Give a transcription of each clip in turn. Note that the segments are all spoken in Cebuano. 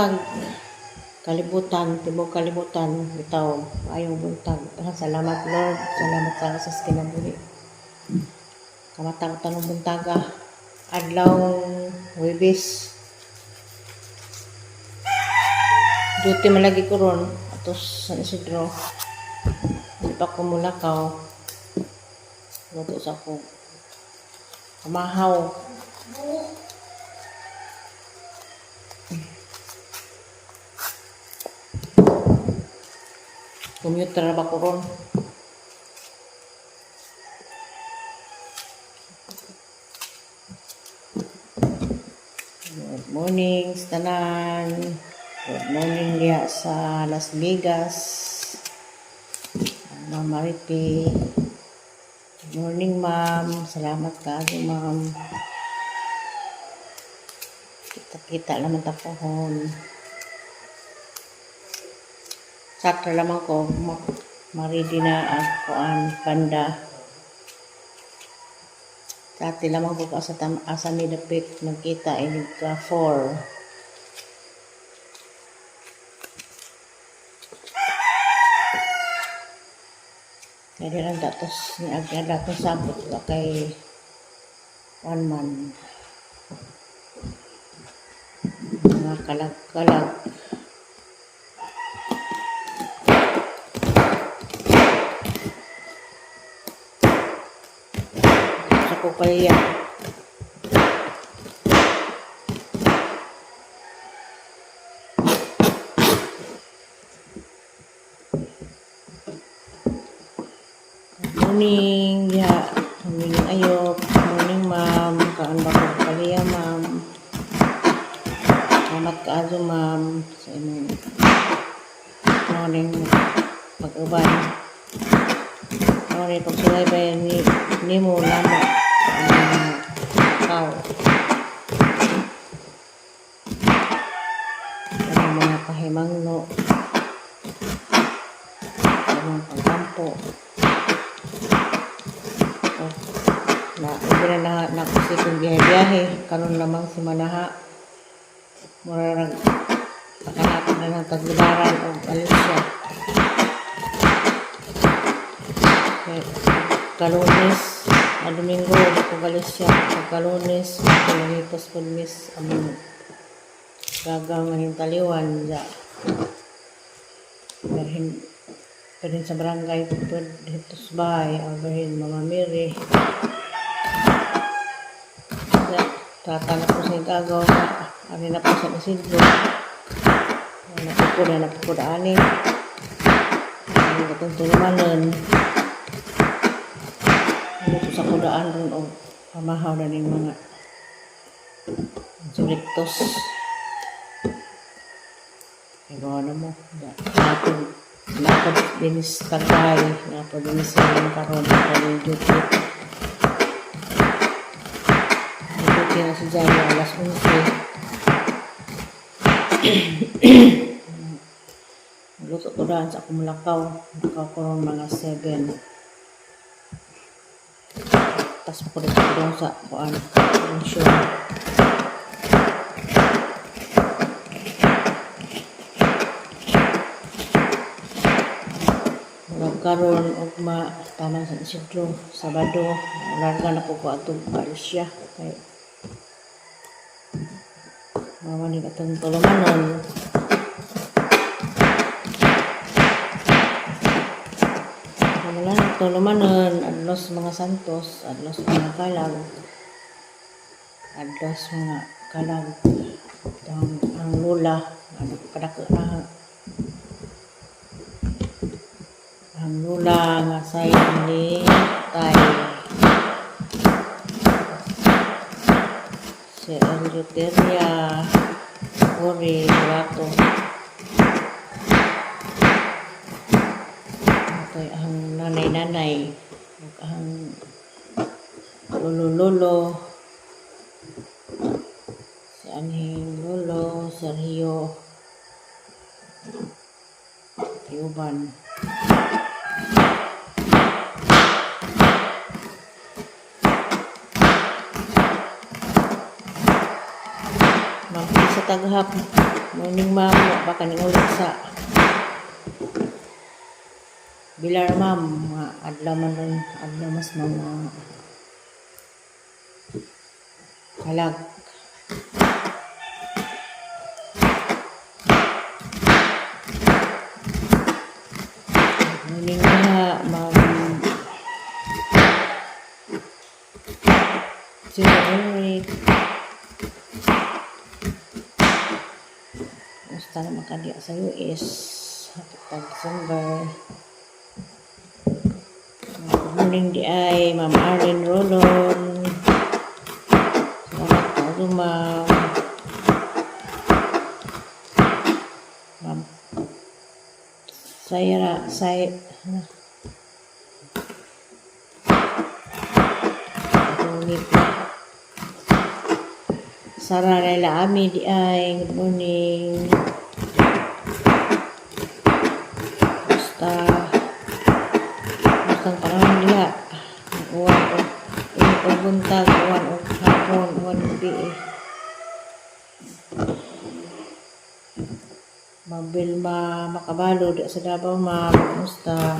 Buntag, kalibutan, tibok kalibutan, bitaw, maayong buntag. Daghang salamat, Lord. Salamat sa kinabuhi. Kamatang tanong buntaga. Adlaw Huwebes. Duty man lagi ko ron. Atos San Isidro. Di pa ko mulakaw. Luto sa ko. Kamahaw. Commuter ba ko ron? Good morning, tanan. Good morning diha sa Las Vegas. Ma'am Maripi. Good morning, ma'am. Salamat kaayo, ma'am. Kita-kita naman ta pohon. Sakto lamang ko ma-ready na ang kuan banda. Dati lamang ko sa tam asa mi dapit magkita inig ka 4. Kaya di lang datos ni agi datos sabot wa kay one man. Mga kalag-kalag. Sa kupalya. Good morning, ya. Morning ayok. Morning, ma'am. Kaan ba ko kupalya, ma'am? Salamat kaayo, ma'am, sa imong morning pag-uban. Morning pagsubaybay ni nimo namo sa among mga tao. Sa mga pahimangno. Sa mga pagkampo. Oh, na iba na na kasi kung biyahe-biyahe karon lamang si Manaha. Mura rag nakahatag na ng Tagbilaran o Alicia. Kay Kalunes, a Domingo, di ko Galicia. Pagkalunes, ako po miss among gagang nga taliwan ja. Berhin berhin sa barangay pwede dito sa bahay o berhin Mama Mary. Ja, tata na po sa gagaw na ari na po sa Isidro. Napupud na napupud ani. Ano katong tulumanon. Ano po sa kudaan ron o pamahaw na ning mga suliktos. Kaya na mo. Napod, napod dinis tagay. Napod dinis sa karon karon duty. Duty na si Jaya alas 11. Luto ko daan sa akong mulakaw. Mulakaw ko ron mga 7. Tapos ko dito doon sa kuan. Pensyon. Murag karon ugma taman sa Isidro, Sabado, larga na po ko atong Alicia kay mama ni atong tulumanon. Wala na tulumanon, adlos mga Santos, adlos mga kalag, adlos mga kalag, ang lula, ano kadako na ang lula nga say ni tay si Eleuteria Ori Rato. Ito'y ang nanay-nanay ug ang lolo-lolo si anhing lolo Sergio Tioban. Ma'am sa taghap. Morning, ma'am. Baka ning ulit sa Bilar, ma'am. Mga adlaw man ron. Adlaw mas mga kalag. Morning nga, ma'am. Sir Ulrich. Kumusta naman ka diya sa US? Hapit December. Good morning di ay, Ma'am Arlene Rolon. Salamat po, ma'am. Ma'am Sayra, Say, ano? Ngit. Sara Laila Ami di ay, good morning. Basta, basta ang panahon diha. Uwan o, init o buntag, uwan o hapon, uwan o gabi eh. Ma'am Vilma Makabalo di sa Davao, ma'am. Kumusta?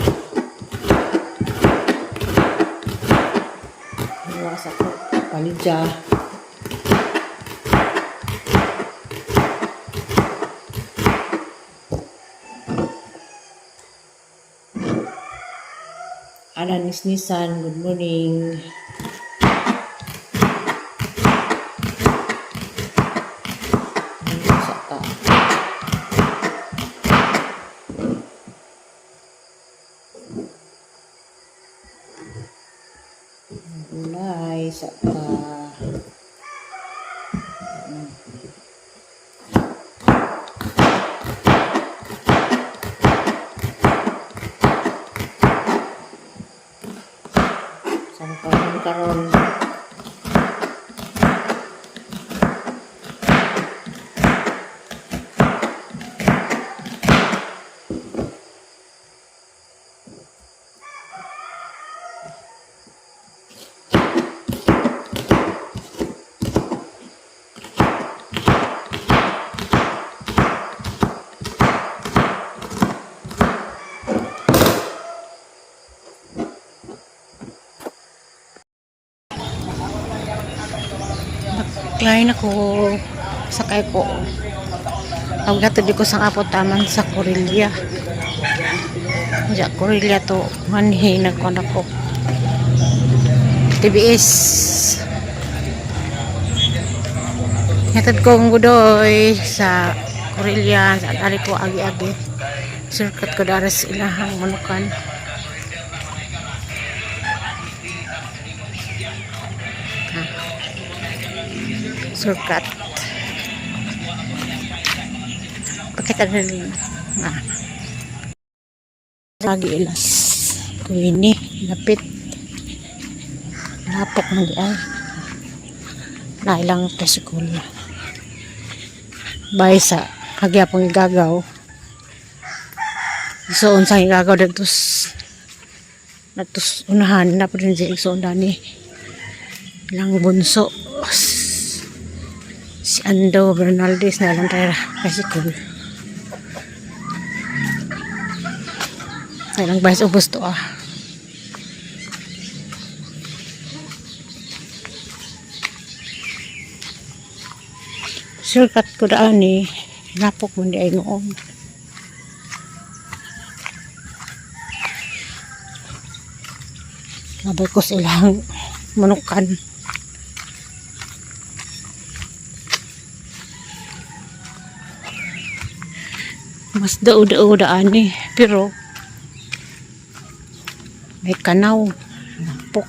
Iwas ako. Palidya. Alan Nisnisan, good morning. Sa ta. Gulay sa ta. Sa karon karon. Nag-line ako, sakay ko. Pagkatid ko sa apot taman sa Corillia. Ja, Corillia to manhi nagkuan ako. TBS. Hatad ko ang gudoy sa Corillia sa ari ko agi-agi. Circuit ko daras ilahang manukan. Ha. Surkat. Pakita na rin. Ah. Lagi ilas. Kuini. Lapit. Lapok na di ay. Nailang tricycle. Bay sa hagyapong igagaw. Isuon sa igagaw dito natos unahan na pa rin siya isuon dani. Ilang bunso. Si Ando Bernaldez na ilang tayra tricycle. Sa ilang bayas ubos to ah. Shortcut ko daan eh. Napok mo di ay noon. Labay ko sa ilang manukan. Mas dao-dao daan eh. Pero may kanaw. Napok.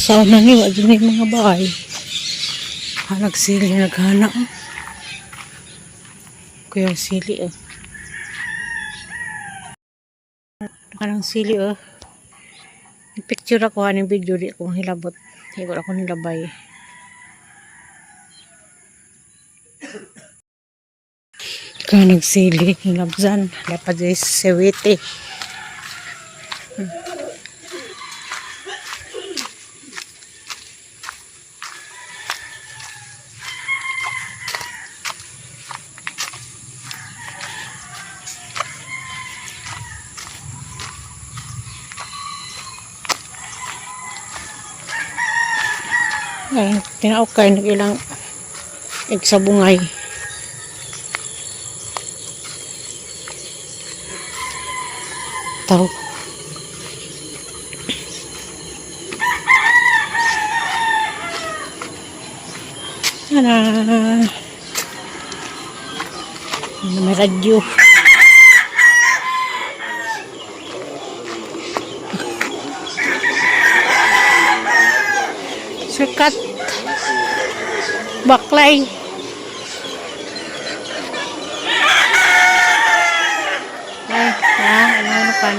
Sa una ni, wa dyan may mga bahay. Halag sili naghana. Oh. Kuya sili oh. Parang sili oh. Picture ako aning video di ko hilabot. Higor ako nilabay. Ka nagsili hilabsan dapat di sewite. Ay, tinaok kay nag ilang igsabungay. Tao. Ana. Ano, may radyo. Sikat. Baklay. Ay, ah, ano ano pan.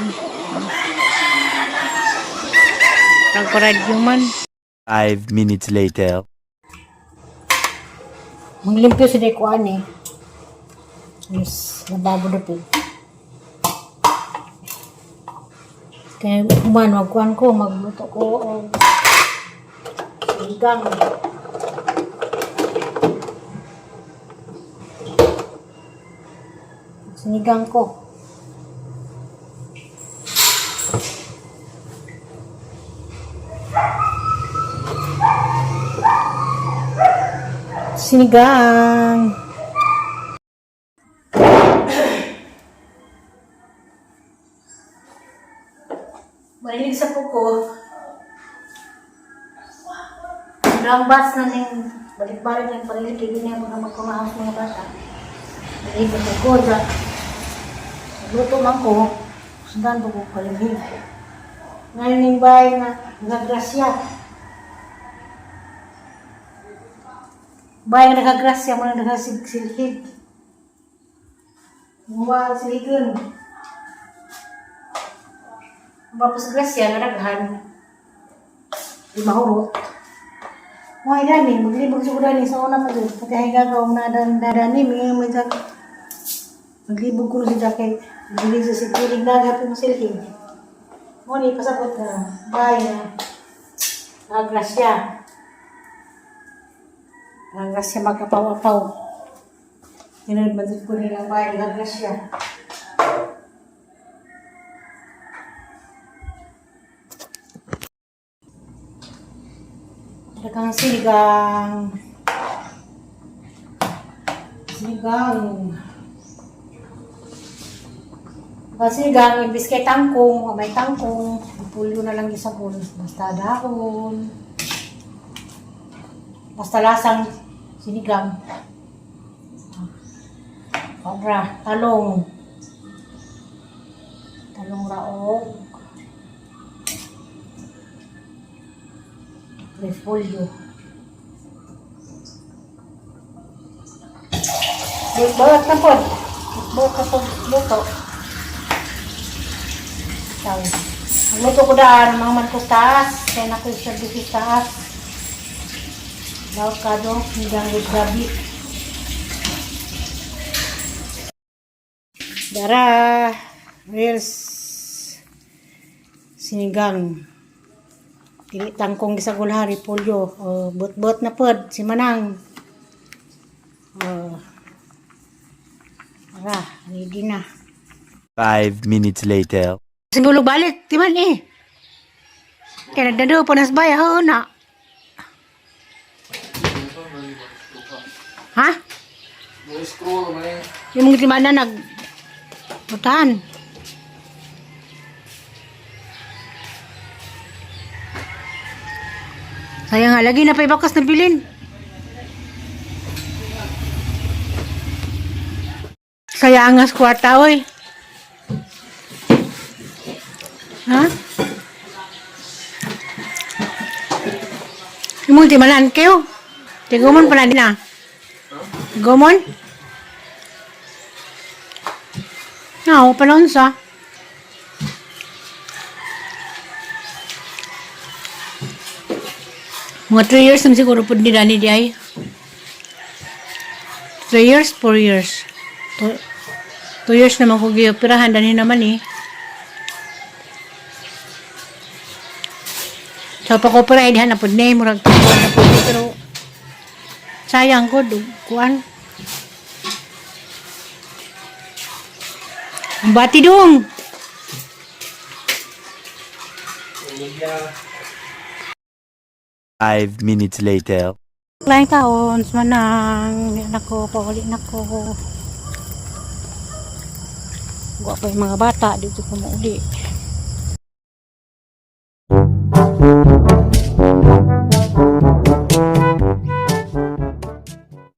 Nagparadyo man. 5 minutes later. Maglimpyo sa kuan eh. Yes, nababo na po. Kaya human, magkuan ko, magluto ko og sinigang. Sinigang ko. Sinigang. Marilig sa puko. Ang bus na ning balik-balik ng panilig kay niya mga magkumaos mga bata. Marilig sa puko ja. Luto man ko, sundan ko palimig. Ngayon ning bay nga nagagrasya. Bay nga nagagrasya mo na nagasigsilhig. Muwa silhigon. Tapos grasya nga daghan. Di mahurot. Why dani, maglibog sa dani sa una pa jud. Pati gagaw na dan dani may may jak. Maglibog ko sa jacket. Dili sa sikilig na gapon silhig. Mo ni pasabot na bay na nagagrasya. Nagagrasya magkapaw-apaw. Tinod man jud ko nilang bay nagagrasya. Talagang sinigang. Sinigang. Kasi sinigang, imbis kay tangkong, o may tangkong, pulyo na lang isagol. Basta dahon. Basta lasang sinigang. Obra, talong. Talong raog. Repolyo. Buat na po. Buat na po. Luto. Taw. Ang luto ko daan, mga man ko taas. Kaya na ko yung service taas. Daw kado, hanggang with gabi. Dara, reels, sinigang. Dili tangkong gisagol repolyo. O, but-but na pod, si Manang. O, ara, ready na. 5 minutes later. Siguro balik, di man eh. Kaya nagdado pa nas bay, ho na. Ha? Yung mga timana nag butan. Sayang nga, lagi na pa ibakas na bilin. Kaya angas kwarta, oy. Ha? Yung mga timanan kayo. Tigumon pala din ah. Gumon? No, panahon sa. Mga 3 years naman siguro po ni Danny di ay. 3 years, 4 years. 2 years naman ko gioperahan, dani naman eh. So pag opera diha na pud ni murag tuwan na pud ni, pero sayang ko kuan. Ang bati dong. 5 minutes later. Laing taon, manang, anak ko, pauli na ko. Guwa pa yung mga bata, dito ko mauli.